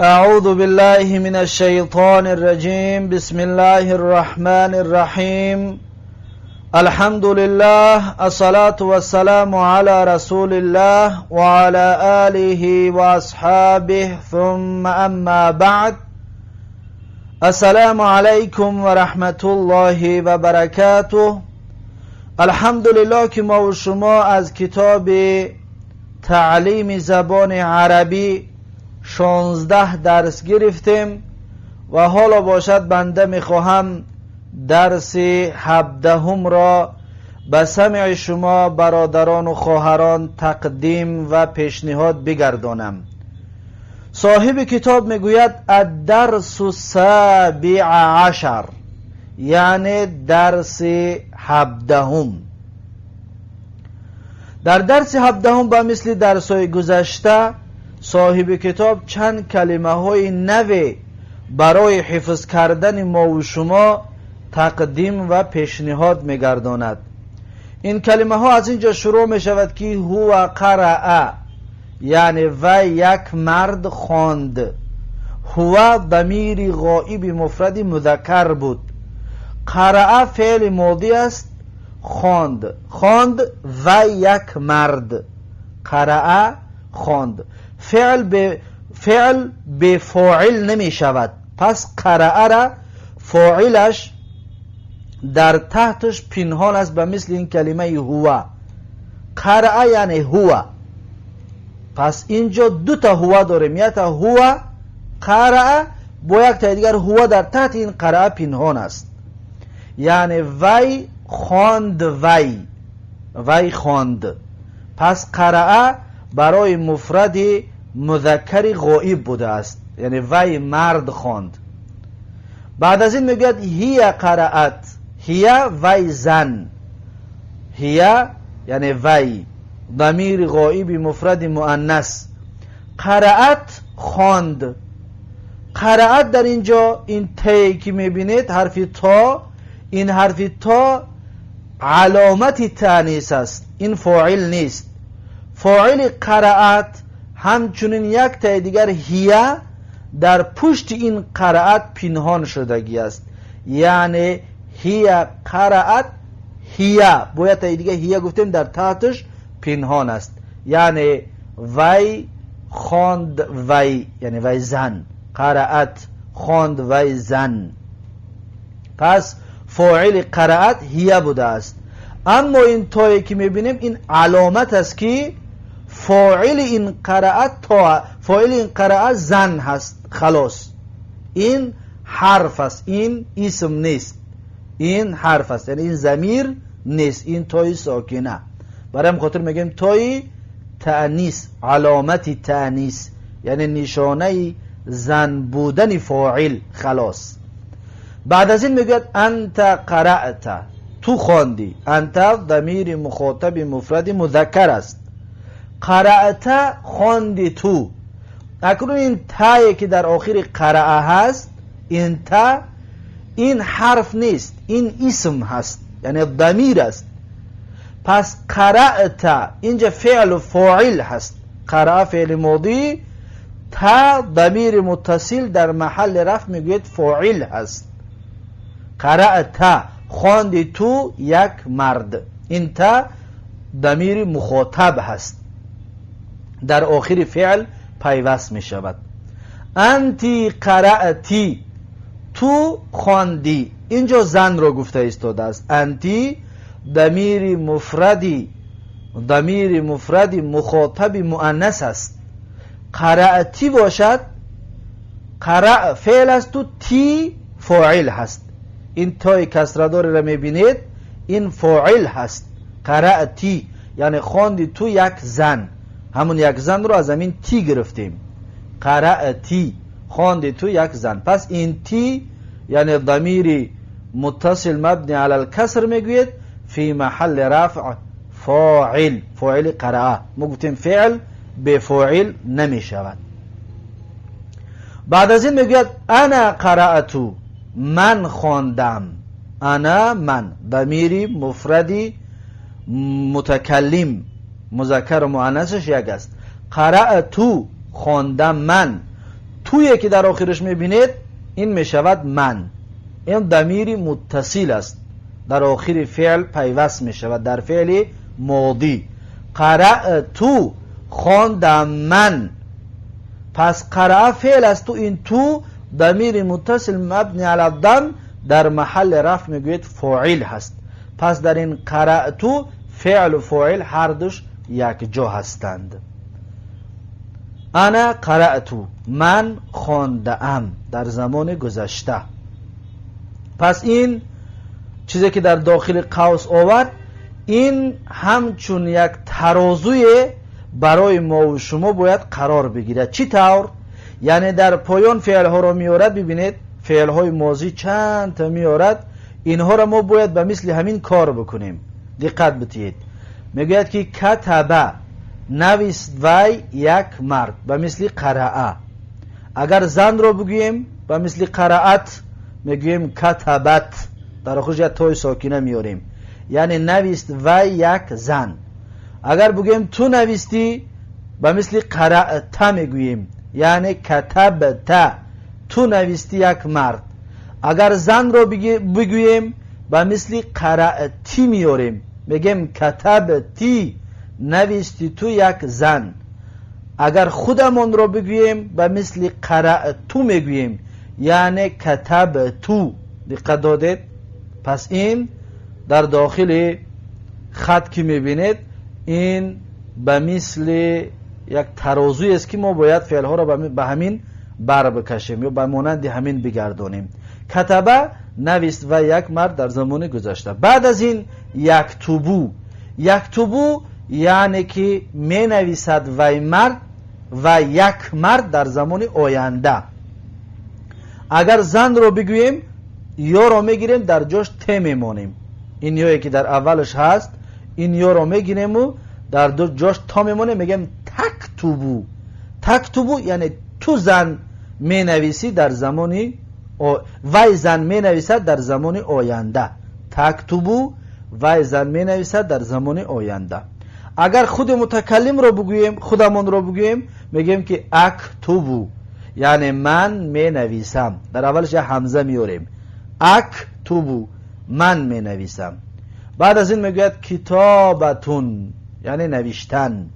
أعوذ بالله من الشيطان الرجيم. بسم الله الرحمن الرحيم. الحمد لله، الصلاة والسلام على رسول الله وعلى آله وأصحابه، ثم أما بعد. السلام عليكم ورحمة الله وبركاته. الحمدلله که ما و شما از کتاب تعلیم زبان عربی 16 درس گرفتیم و حالا باشد بنده میخواهم درس 17 را به سمع شما برادران و خواهران تقدیم و پیشنهاد بگردانم. صاحب کتاب میگوید الدرس السابع عشر، یعنی درس 17. در درس 17 به مثل درس های گذشته صاحب کتاب چند کلمه های نو برای حفظ کردن ما و شما تقدیم و پیشنهاد میگرداند. این کلمه ها از اینجا شروع می شود که هو قرأ، یعنی و یک مرد خواند. هو ضمیر غائب مفرد مذکر بود. قرأ فعل ماضی است. خواند، خواند و یک مرد. قرأ خواند. فعل به فاعل نمی شود. پس قرأ را فاعلش در تحتش پنهان است، به مثل این کلمه هو. قرأ یعنی هو. پس اینجا دو تا هو داریم، یک تا هو قرأ با یک تا دیگر هو در تحت این قرأ پنهان است، یعنی وی خواند، وی، وی خواند. پس قرأ برای مفرد مذکر غائب بوده است، یعنی وی مرد خواند. بعد از این میگوید هی قرأت. هی وی زن. هی یعنی وی، ضمیر غائب مفرد مؤنث. قرأت خواند. قرأت در اینجا این تی که میبینید، حرف تا، این حرف تا علامت تانیث است. این فاعل نیست. فاعل قرأت همچنین یک تای دیگر هیه در پشت این قرأت پنهان شدگی است، یعنی هیه قرأت. هیه باید تای دیگه هیه گفتیم در تحتش پنهان است، یعنی وی خواند. وی یعنی وی زن. قرأت خواند وی زن. پس فاعل قرأت هیه بوده است. اما این تایی که میبینیم، این علامت است که فاعل این قرأت تا فاعل این قرأت زن هست. خلاص، این حرف است، این اسم نیست، این حرف است، یعنی این ضمیر نیست، این تای ساکنه. برای همین خاطر میگیم تای تأنیث، علامت تأنیث، یعنی نشانه زن بودن فاعل. خلاص، بعد از این میگوید انت قرأت، تو خواندی. انت ضمیر مخاطب مفرد مذکر است. قرأت خواندی تو. اکنون این تایی که در آخر قرأ هست، این تا، این حرف نیست، این اسم هست، یعنی ضمیر است. پس قرأت اینجا فعل و فاعل هست. قرأ فعل ماضی، تا ضمیر متصل در محل رفع میگوید فاعل هست. قرأت خواندی تو یک مرد. این تا ضمیر مخاطب هست، در آخر فعل پیوست می شود. انتی قرأتی، تو خواندی. اینجا زن را گفته ایستاده است. انتی ضمیر مفردی مخاطب مؤنث است. قرأتی باشد، قرأ فعل است و تی فاعل هست. این تای کسره را میبینید، این فاعل هست. قرأتی یعنی خواندی تو یک زن. همون یک زن رو از همین تی گرفتیم. قرأتی خواندی تو یک زن. پس این تی یعنی ضمیر متصل مبنی علی الکسر میگوید فی محل رفع فاعل، فاعل قرأ. ما گفتیم فعل به فاعل نمی شود. بعد از این میگوید انا قرأت، من خواندم. انا من، ضمیری مفردی متکلم، مذکر و مؤنثش یک است. قرأت خواندم من. Туе ки дар охираш мебинед, ин мешавад ман. Ин дамири муттасил аст, дар охири феъл пайваст мешавад, дар феъли модӣ. Қараъту, хондам ман. Пас қараа феъл аст, ту ин ту дамири муттасил мабни ала дам дар маҳалли рафъ мегӯед фоил ҳаст. Пас дар ин қараъту феълу фоил ҳардуш якҷо ҳастанд. Ана қараъту, ман хондаам дар замони гузашта. Пас ин чизе ки дар дохили қавс овард, ин ҳамчун як тарозуе барои мову шумо бояд қарор бигирад. Чӣ тавр? Яъне дар поён феълҳоро меорад. Бибинед, феълҳои мозӣ чанд та меорад. Инҳоро мо бояд ба мисли ҳамин кор бикунем. Диққат битиҳед, мегӯяд ки катаба, навист вай як мард, ба мисли қараа. Агар занро бигӯем, ба мисли қараат мегӯем катабат, дар охирш як тои сокина меорем, яъне навист вай як зан. Агар бигӯем ту навистӣ, ба мисли қараъта мегӯем, яъне катабта, ту навистӣ як мард. Агар занро бигӯем, ба мисли қараътӣ меорем, мегӯем катабтӣ, нависти ту як зан. Агар худамонро бигӯем, ба мисли қараъту мегӯем, яъне катабту. Диққат додед? Пас ин дар дохили хат ки мебинед, ин ба мисли як тарозуест ки мо бояд феълҳоро ба ҳамин бар бикашем ё ба монанди ҳамин бигардонем. Катаба, навист ва як мард дар замони гузашта. Баъд аз ин яктубу. Яктубу яъне ки менависад вай мард ва як мард дар замони оянда. Агар занро бигӯем, ёро мегирем, дар ҷош те мемонем. Ин ёе ки дар аввалаш ҳаст, ин ёро мегирему дар ҷош то мемонем, мегӯем тактубу. Тактубу яъне ту зан менависӣ дар замони, вай зан менависад дар замони оянда. Тактубу, вай зан менависад дар замони оянда. Агар худи мутакаллимро бигӯем, худамонро бигӯем, мегӯем ки актубу, яъне ман менависам. Дар аввалаш як ҳамза меорем. Актубу, ман менависам. Баъд аз ин мегӯяд китобатун, яъне навиштан.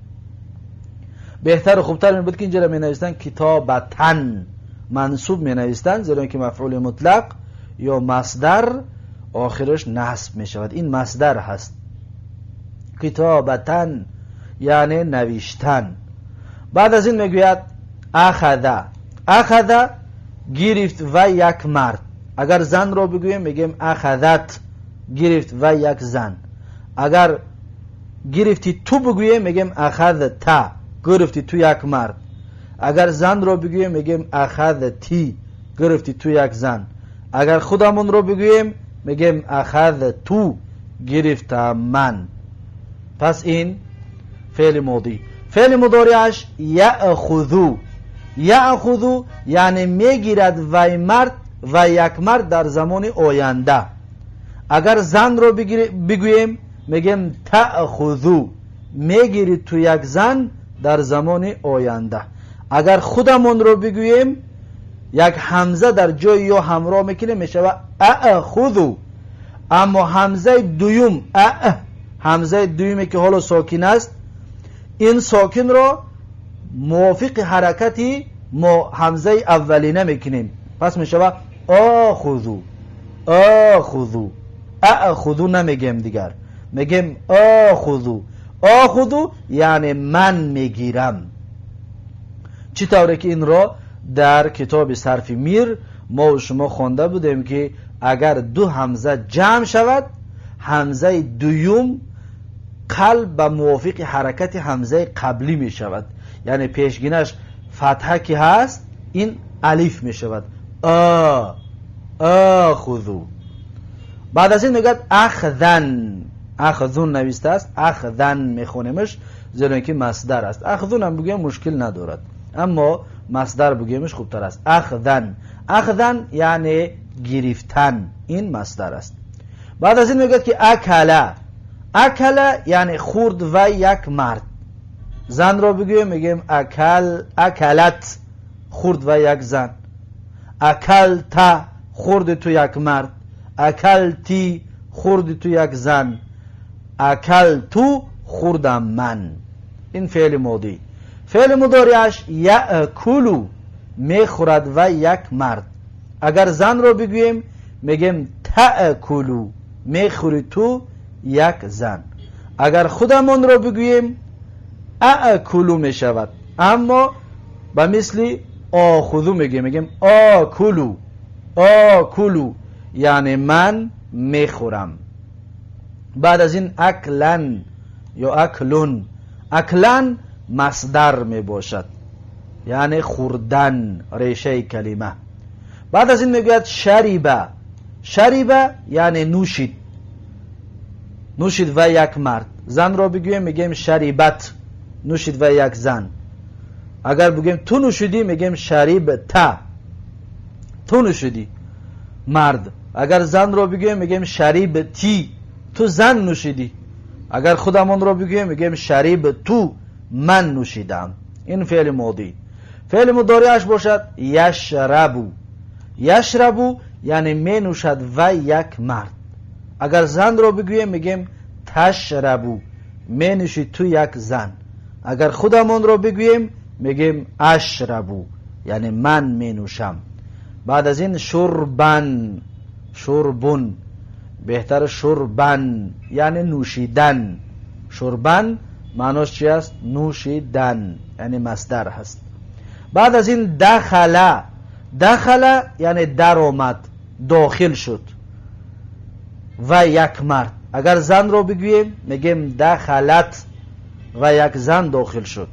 Беҳтару хубтар мебуд ки инҷоро менавистан китобатан, мансуб менавистан, зеро ки мафъули мутлақ ё масдар охираш насб мешавад. Ин масдар ҳаст. Китобатан яъне навиштан. Баъд аз ин мегӯяд ахада. Ахада, гирифт ва як мард. Агар занро бигӯем, мегӯем ахадат, гирифт ва як зан. Агар гирифти ту бигӯем, мегӯем ахадта, гирифти ту як мард. Агар занро бигӯем, мегӯем ахадти, гирифти ту як зан. Агар худамонро бигӯем, мегӯем ахадту, гирифтам ман. Пас ин феъли модӣ. Феъли мудориаш яъхузу. Яъхузу яъне мегирад вай мард ва як мард дар замони оянда. Агар занро бигӯем, мегӯем таъхузу, мегири ту як зан дар замони оянда. Агар худамонро бигӯем, як ҳамза дар ҷои ё ҳамроҳ мекунем, мешавад аъхузу. Аммо ҳамзаи дуюм, а ҳамзаи дуюме ки ҳоло сокин аст, ин сокинро мувофиқи ҳаракати мо ҳамзаи аввалина мекунем. Пас мешавад охузу. Охузу, аъхузу намегем дигар, мегем охузу. Охузу яъне ман мегирам. Чӣ тавре ки инро дар китоби сарфи мир мо шумо хонда будем, ки агар ду ҳамза ҷамъ шавад, ҳамзаи дуюм қалб ба мувофиқи ҳаракати ҳамзаи қаблӣ мешавад, яъне пешгинаш фатҳа ки ҳаст, ин алиф мешавад. Ахузу. Баъд аз ин мегӯяд ахзан. Ахзун навистааст, ахзан мехонемаш, зеро ин ки масдар аст. Ахзун ҳам бигӯем, мушкил надорад, аммо масдар бигӯемш хубтар аст. Ахзан. Ахзан яъне гирифтан, ин масдар аст. Баъд аз ин мегӯяд ки акала. Акала яъне хурд ва як мард. Занро бигӯем, мегӯем акал, акалат, хӯрд ва як зан. Акалта, хӯрди ту як мард. Акалти, хӯрди ту як зан. Акалту, хӯрдам ман. Ин феъли модӣ. Феъли мудориаш яъкулу, мехӯрад ва як мард. Агар занро бигӯем, мегӯем таъкулу, мехӯри ту як зан. Агар худамонро бигӯем, аъкулу мешавад, аммо ба мисли охузу мегӯем, мегӯем окулу, окулу, яъне ман мехӯрам. Баъд аз ин аклан ё аклун. Аклан масдар мебошад, яъне хӯрдан, решаи калима. Баъд аз ин мегӯяд шариба. Шариба яъне нӯшид, нӯшид ва як мард. Занро бигӯем, мегӯем шарибат, нӯшид ва як зан. Агар бигӯем ту нӯшидӣ, мегӯем шарибта, ту нӯшидӣ, мард. Агар занро бигӯем, мегӯем шарибти, ту зан нӯшидӣ. Агар худамонро бигӯем, мегӯем шарибту, ман нӯшидам. Ин феъли модӣ. Феъли мудориаш бошад яшрабу. Яшрабу яъне менӯшад ва як мард. Агар занро бигӯем, мегӯем ташрабу, менӯши ту як зан. Агар худамонро бигӯем, мегӯем ашрабу, яъне ман менӯшам. Баъд аз ин шурбан, шурбун, беҳтар шурбан, яъне нӯшидан. Шурбан маънош чи аст? Нӯшидан, яъне масдар ҳаст. Баъд аз ин дахала. Дахала яъне даромад, дохил шуд ва як мард. Агар занро бигӯем, мегӯем дахалат, ва як зан дохил шуд.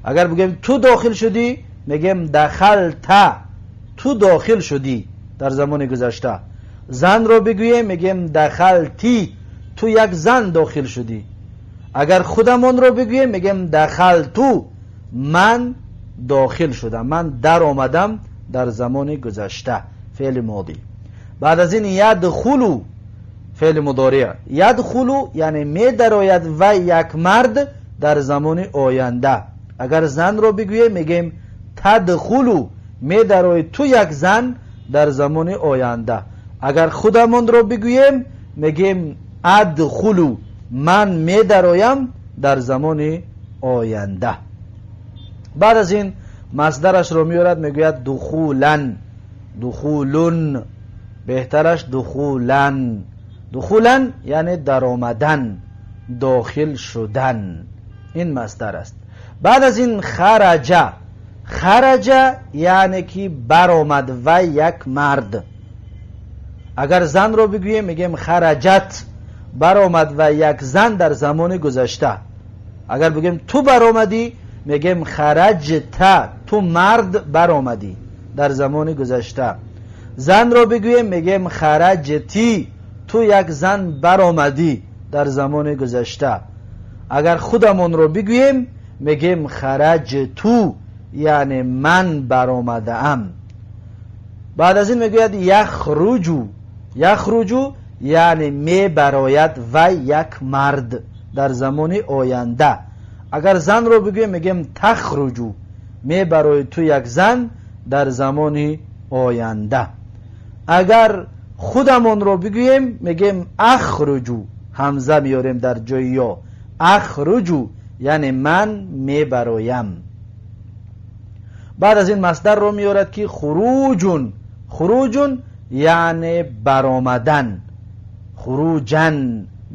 Агар бигӯем ту дохил шудӣ, мегӯем дахалта, ту дохил шудӣ дар замони гузашта. Занро бигӯем, мегӯем дахалти, ту як зан дохил шудӣ. Агар худамонро бигӯем, мегӯем дахалту, ман дохил шудам, ман даромадам дар замони гузашта, феъли модӣ. Баъд аз ин ядхулу, феъли мудориъ. Ядхулу яъне медарояд ва як мард дар замони оянда. Агар занро бигӯем, мегӯем тадхулу, медарои ту як зан дар замони оянда. Агар худамонро бигӯем, мегӯем адхулу, ман медароям дар замони оянда. Баъд аз ин масдарашро меорад, мегӯяд духулан, духулун, беҳтараш духулан. Духулан яъне даромадан, дохил шудан, ин масдар аст. Баъд аз ин хараҷа. Хараҷа яъне ки баромад ва як мард. Агар занро бигӯем, мегӯем хараҷат, баромад ва як зан дар замони гузашта. Агар бигӯем ту баромадӣ, мегӯем хараҷта, ту мард баромадӣ дар замони гузашта. Занро бигӯем, мегӯем хараҷти, ту як зан баромадӣ дар замони гузашта. Агар худамонро бигӯем, мегӯем хараҷту, яъне ман баромадаам. Баъд аз ин мегӯяд яхруҷу. Яхруҷу яъне мебарояд ва як мард дар замони оянда. Агар занро бигӯем, мегӯем тахруҷу, мебарои ту як зан дар замони оянда. Агар худамонро бигӯем, мегӯем ахруҷу, ҳамза меорем дар ҷои ё, ахруҷу яъне ман мебароям. Баъд аз ин масдарро меорад ки хуруҷун. Хуруҷун яъне баромадан, хуруҷан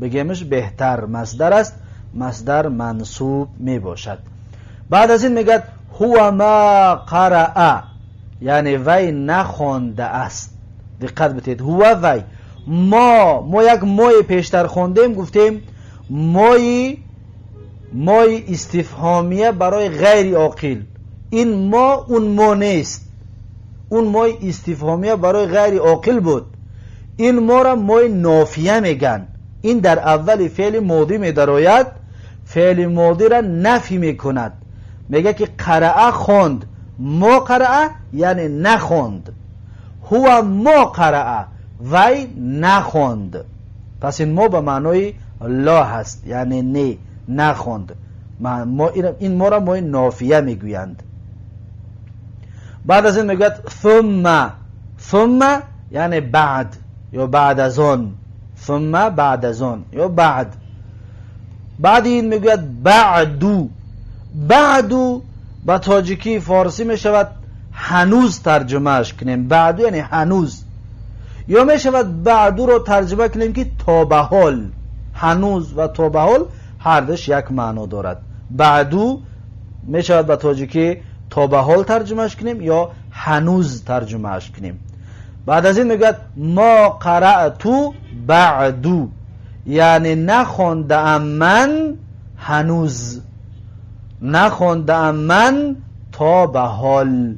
бигемш беҳтар, масдар аст, масдар мансуб мебошад. Баъд аз ин мегӯяд ҳува ма қараа, яъне вай нахондааст. Диққат битед, ҳува вай, мо як мои пештар хондем, гуфтем мои истифҳомия барои ғайри оқил. Ин мо он мо нест, он мои истифҳомия барои ғайри оқил буд. Ин мора мои нофия меган. Ин дар аввали феъли модӣ медарояд, феъли модира нафӣ мекунад. Мегӯяд ки қараа хонд, мо қараа яъне нахонд. Ҳува мо қараа, вай нахонд. Пас ин мо ба маънои ло ҳаст, яъне не, нахонд. Ин мора мои нофия мегӯянд. بعد از این میگوید ثم. ثم یعنی بعد یا بعد از آن. ثم بعد از آن یا بعد. بعد این میگوید بعدو. بعدو به تاجیکی فارسی میشود هنوز ترجمهش کنیم. بعدو یعنی هنوز، یا میشود بعدو رو ترجمه کنیم که تا به حال. هنوز و تا به حال هر دوش یک معنا دارد. بعدو میشود به تاجیکی تا به حال ترجمهش کنیم یا هنوز ترجمهش کنیم. بعد از این میگوید ما قرأت بعدو، یعنی نخواندم من هنوز، نخواندم من تا به حال.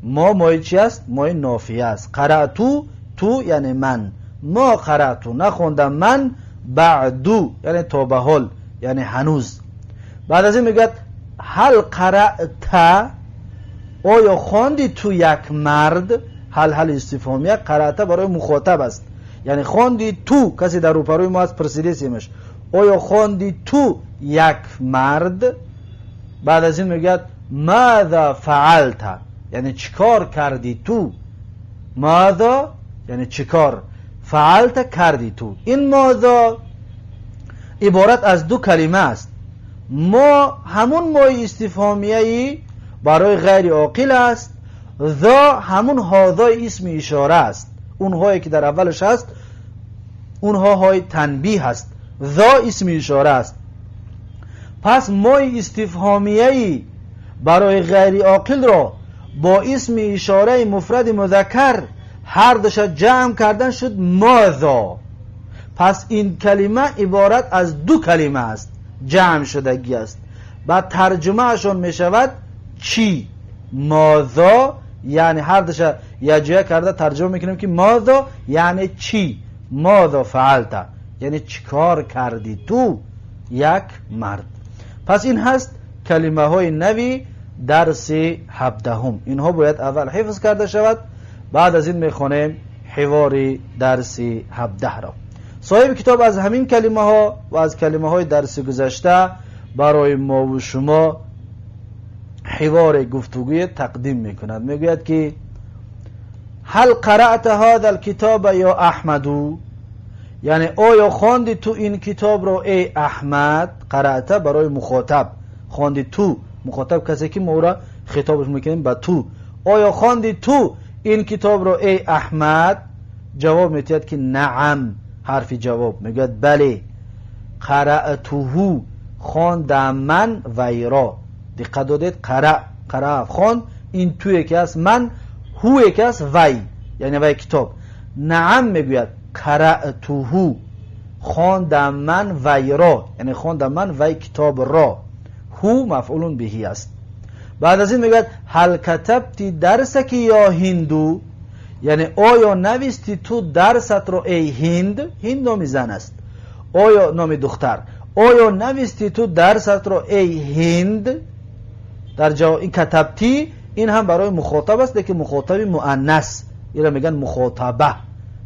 ما مای چی است؟ مای نافیه است. قرأتو، تو یعنی من، ما قرأتو نخواندم من، بعدو یعنی تا به حال یعنی هنوز. بعد از این میگوید هل قرأت، آیا خواندی تو یک مرد؟ هل هل استفهامیه، قرأت برای مخاطب است، یعنی خواندی تو، کسی در روپروی ما است پرسیدیمش، آیا خواندی تو یک مرد؟ بعد از این میگوید ماذا فعلت، یعنی چیکار کردی تو. ماذا یعنی چیکار، فعلت کردی تو. این ماذا عبارت از دو کلمه است. ما همون مای استفهامیه‌ای برای غیر عاقل است، ذا همون هاذای اسم اشاره است، اونهایی که در اولش هست اونها های تنبیه هست، ذا اسم اشاره است. پس مای استفهامیه‌ای برای غیر عاقل را با اسم اشاره مفرد مذکر هر دوش جمع کردن شد ماذا. پس این کلمه عبارت از دو کلمه است، جمع شدگی است. بعد ترجمه اشون می شود چی؟ ماذا یعنی هر دوش یه کرده ترجمه میکنیم که ماذا یعنی چی، ماذا فعلت یعنی چیکار کردی تو یک مرد. پس این هست کلمه های نوی درس 17. اینها باید اول حفظ کرده شود، بعد از این میخوانیم حوار درس 17 را. صاحب کتاب از همین کلمه ها و از کلمه های درس گذشته برای ما و شما حوار گفتگوی تقدیم میکند. میگوید که هل قرأت هذا الكتاب یا احمدو، یعنی آیا خواندی تو این کتاب رو ای احمد؟ قرأت برای مخاطب، خواندی تو، مخاطب کسی که ما را خطابش میکنیم به تو. آیا خواندی تو این کتاب رو ای احمد؟ جواب میتید که نعم، حرف جواب، میگوید بله. قرأته خواندم من ویرا. دقت دادید، قرأ، قرأ خواند، این تو یکی است من، هو یکی است وی، یعنی وی کتاب. نعم میگوید قرأته خواندم من ویرا، یعنی خواندم من وی کتاب را. هو مفعول بهی است. بعد از این میگوید هل کتبتی درسک یا هندو، یعنی آیا نویستی تو درست رو ای هند؟ هند نام زن است، آیا نام دختر. آیا نویستی تو درست رو ای هند؟ در جواب این کتبتی، این هم برای مخاطب است، که مخاطب مؤنث، این را میگن مخاطبه،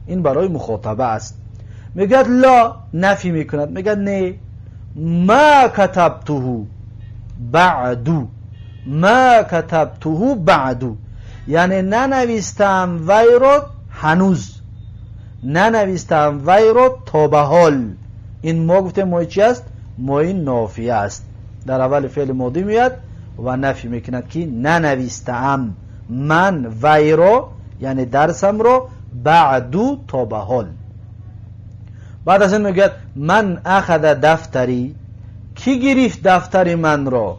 این برای مخاطبه است. میگه لا، نفی میکند، میگه نه، ما کتبته بعدو، ما کتبته بعدو، یعنی ننویستم وی رو هنوز، ننویستم وی رو تا به حال. این ما گفتیم مای چی است؟ مای نافیه است، در اول فعل ماضی میاد و نفی میکند که ننویستم من وی رو، یعنی درسم رو، بعدو تا به حال. بعد از این میگوید من اخذ دفتری، کی گرفت دفتر من را؟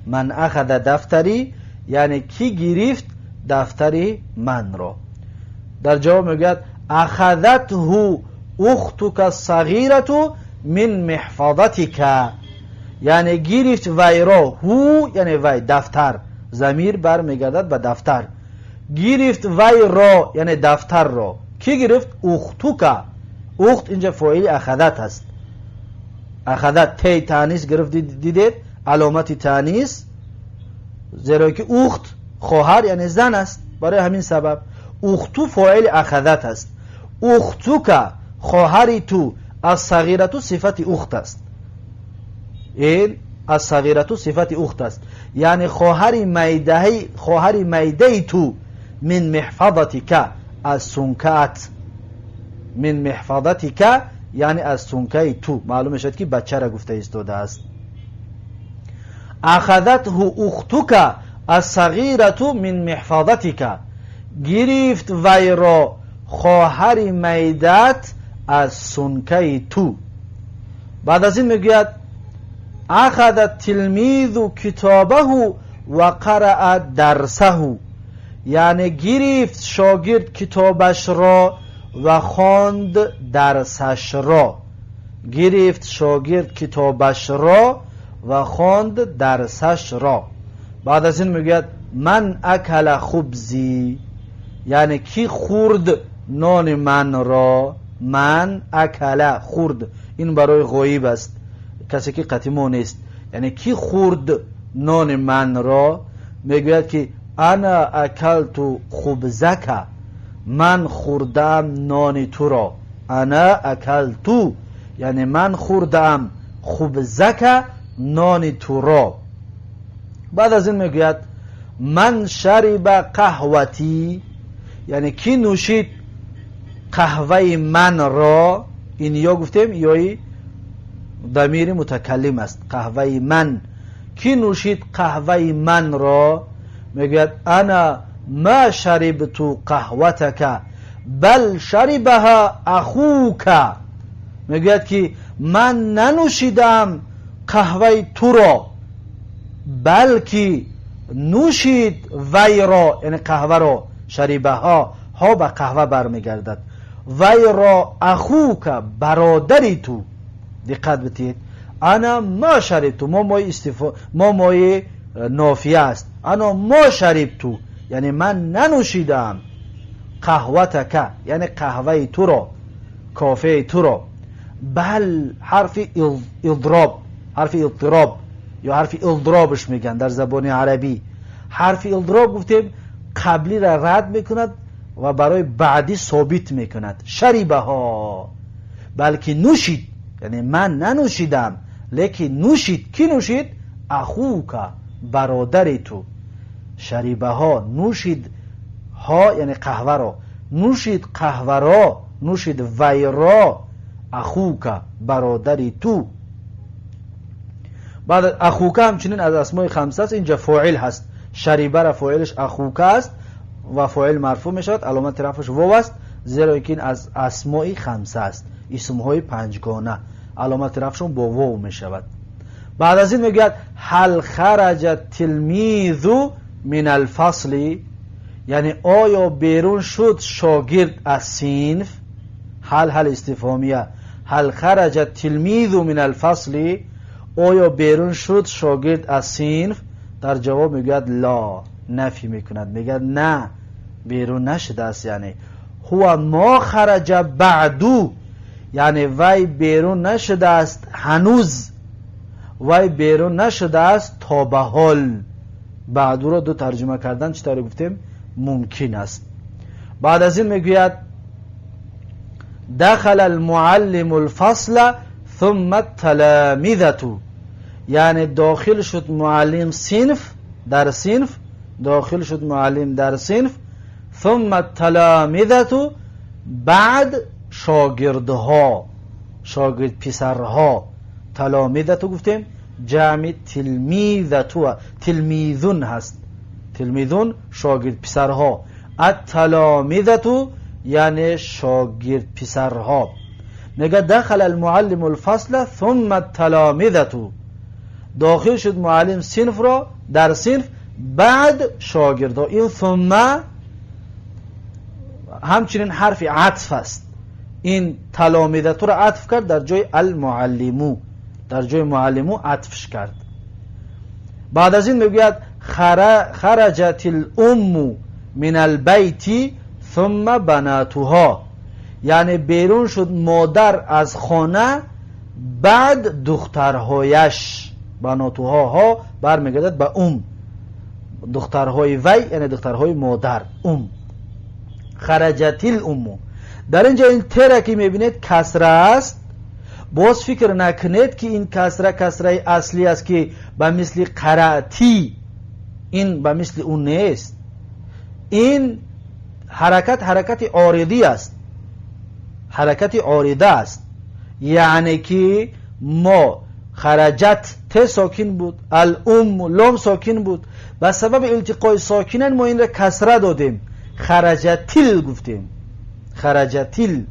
من اخذ دفتری یعنی کی گرفت دفتر من را؟ در جواب میگوید اخذته اختک الصغیرة من محفظتک، یعنی گرفت وی را، هو یعنی وی، دفتر، ضمیر برمیگردد به دفتر، گرفت وی را یعنی دفتر را. کی گرفت؟ اختک. اخت اینجا فاعل اخذت است، اخذت تی تانیث گرفت، دیدید علامت تانیث، زیرا که اخت خواهر یعنی زن است، برای همین سبب اختو فاعل اخذت است. اختک خواهری تو، از صغیرتو صفت اخت است. این الصغيرة صفت اخت است، یعنی خواهر میده تو، من محفظتك از سنکات، من محفظتك یعنی از سنکه تو. معلوم شد که بچه را گفته ایستاده است. اخذته اختك الصغيرة من محفظتك، گرفت وی را خواهر میدت از سنکه تو. بعد از این میگوید اخذ التلميذ کتابه و قرأ درسه، یعنی گرفت شاگرد کتابش را و خواند درسش را. گرفت شاگرد کتابش را و خواند درسش را. بعد از این میگوید من اکل خبزی، یعنی کی خورد نان من را. من اکل خورد، این برای غایب است، کسی که قطعی ما نیست، یعنی کی خورد نان من را. میگوید که انا اکلت خبزک، من خوردم نان تو را. انا اکلت یعنی من خوردم، خبزک نان تو را. بعد از این میگوید من شرب قهوتی، یعنی کی نوشید قهوه من را. این یا گفتیم یای ضمیر متکلم است. قهوه من، کی نوشید قهوه من را؟ میگوید انا ما شربت قهوتك بل شربها اخوك، میگوید که من ننوشیدم قهوه تو را، بلکه نوشید وی را، یعنی قهوه را. شربها ها به قهوه برمیگردد. وی را اخوك برادری تو. دقت بتید، انا ما شربت، ما مای ما مای نافیه است. انا ما شربت یعنی من ننوشیدم، قهوتك یعنی قهوه تو را، کافه تو را. بل حرف اضراب، حرف اضطراب یا حرف اضرابش میگن در زبان عربی. حرف اضراب گفتیم قبلی را رد میکند و برای بعدی ثابت میکند. شربه ها بلکه نوشید، یعنی من ننوشیدم لیکن نوشید. کی نوشید؟ اخوک برادر تو. شربه ها نوشید، ها یعنی قهوه را نوشید، قهوه را نوشید وی را، اخوک برادر تو. بعد اخوک همچنین از اسمای خمسه است، اینجا فاعل هست. شربه را فاعلش اخوک است و فاعل مرفوع می شود، علامت رفعش واو است، زیرا که این از اسمای خمسه است، اسمهای پنجگانه، علامت رفعشون با واو می شود. بعد از این میگوید هل خرج التلمیذ من الفصل، یعنی آیا بیرون شد شاگرد از صنف. هل هل استفهامیه. هل خرج التلمیذ من الفصل، آیا بیرون شد شاگرد از صنف؟ در جواب میگوید لا، نفی میکند، میگه نه بیرون نشده است. یعنی هو ما خرج بعدو، یعنی وی بیرون نشده است هنوز، وی بیرون نشده است تا به حال. بعدو را دو ترجمه کردن چطور گفتیم ممکن است. بعد از این میگوید دخل المعلم الفصل ثم التلامذة، یعنی داخل شد معلم صنف، در صنف داخل شد معلم در صنف، ثم التلامذة بعد شاگردها، شاگرد پسرها. تلامذة گفتیم جمع تلمیذة، تلمیذون هست، تلمیذون شاگرد پسرها. التلامذة یعنی شاگرد پسرها. میگه دخل المعلم الفصل ثم التلامذة، داخل شد معلم صنف را، در صنف، بعد شاگردها. این ثم همچنین حرف عطف است. این تلامذة را عطف کرد در جای المعلمو، در جای معلمو عطفش کرد. بعد از این میگوید خرجت الام من البیت ثم بناتها، یعنی بیرون شد مادر از خانه بعد دخترهایش. بناتها ها برمیگردد به ام، دخترهای وی یعنی دخترهای مادر، ام. خرجت الام، در اینجا این تره که میبینید کسره است. Боз фикр накунед, ки ин касра касраи аслӣ аст, ки ба мисли қараъти, ин ба мисли ӯ нест. Ин ҳаракат ҳаракати оридӣ аст, ҳаракати орида аст. Яъне ки мо хараҷат те сокин буд, алум лом сокин буд, ба сабаби илтиқои сокинан мо инро касра додем, хараҷатил гуфтем, хараҷатил.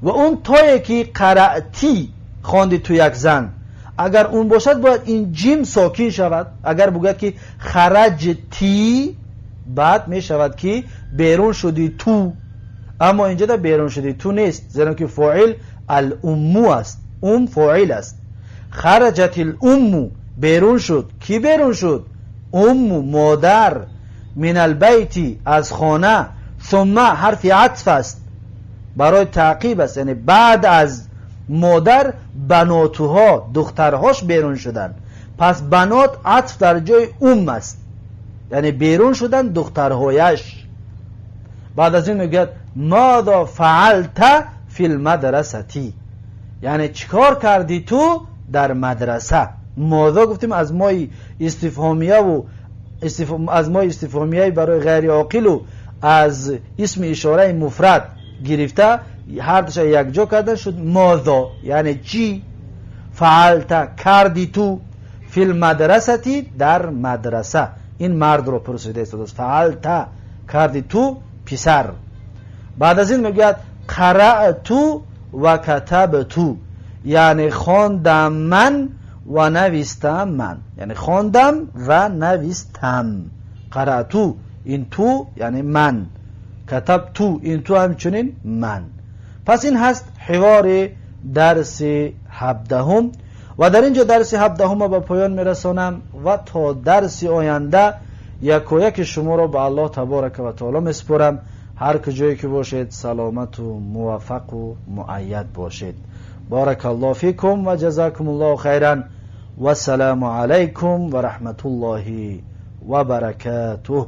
Ва он тое ки қараъти хонди ту як зан, агар он бошад, бояд ин ҷим сокин шавад. Агар бигӯяд, ки хараҷти, баъд мешавад, ки берун шуди ту. Аммо инҷода берун шуди ту нест, зеро ки фоил алумму аст, ум фоил аст. Хараҷатил умму, берун шуд. Кӣ берун шуд? Умму, модар. Минал байти, аз хона. Сумма ҳарфи атф аст, барои таъқиб аст, яъне баъд аз модар банотуҳо, духтарҳош берун шуданд. Пас банот атф дар ҷои ум аст, яъне берун шуданд духтарҳояш. Баъд аз ин мегӯяд: модо фаалта фил мадрасати, яъне чӣ кор кардӣ ту дар мадраса? Модо гуфтем, аз мои истифҳомияву аз мои истифҳомияи барои ғайри оқилу аз исми ишораи муфрад гирифта, ҳардуша якҷо карда шуд модо, яъне чӣ. Фаалта, карди ту, фил мадрасати, дар мадраса. Ин мардро пурсида истодааст. Фаалта, карди ту, писар. Баъд аз ин мегӯяд: қараъту ва катабту, яъне хондам ман ва навистам ман, яъне хондам ва навистам. Қараъту, ин ту яъне ман, катабту, ин ту ҳамчунин ман. Пас ин ҳаст ҳивори дарси 17-ум ва дар ин ҷо дарси 17-умро ба поён мерасонам ва то дарси оянда якояки шуморо ба Аллоҳ таборака ва таоло месупорам. Ҳар куҷое ки бошед, саломату муваффақу муайяд бошед. Баракаллоҳу фикум ва ҷазакумуллоҳу хайран. Вассалому алайкум ва раҳматуллоҳи ва баракатуҳ.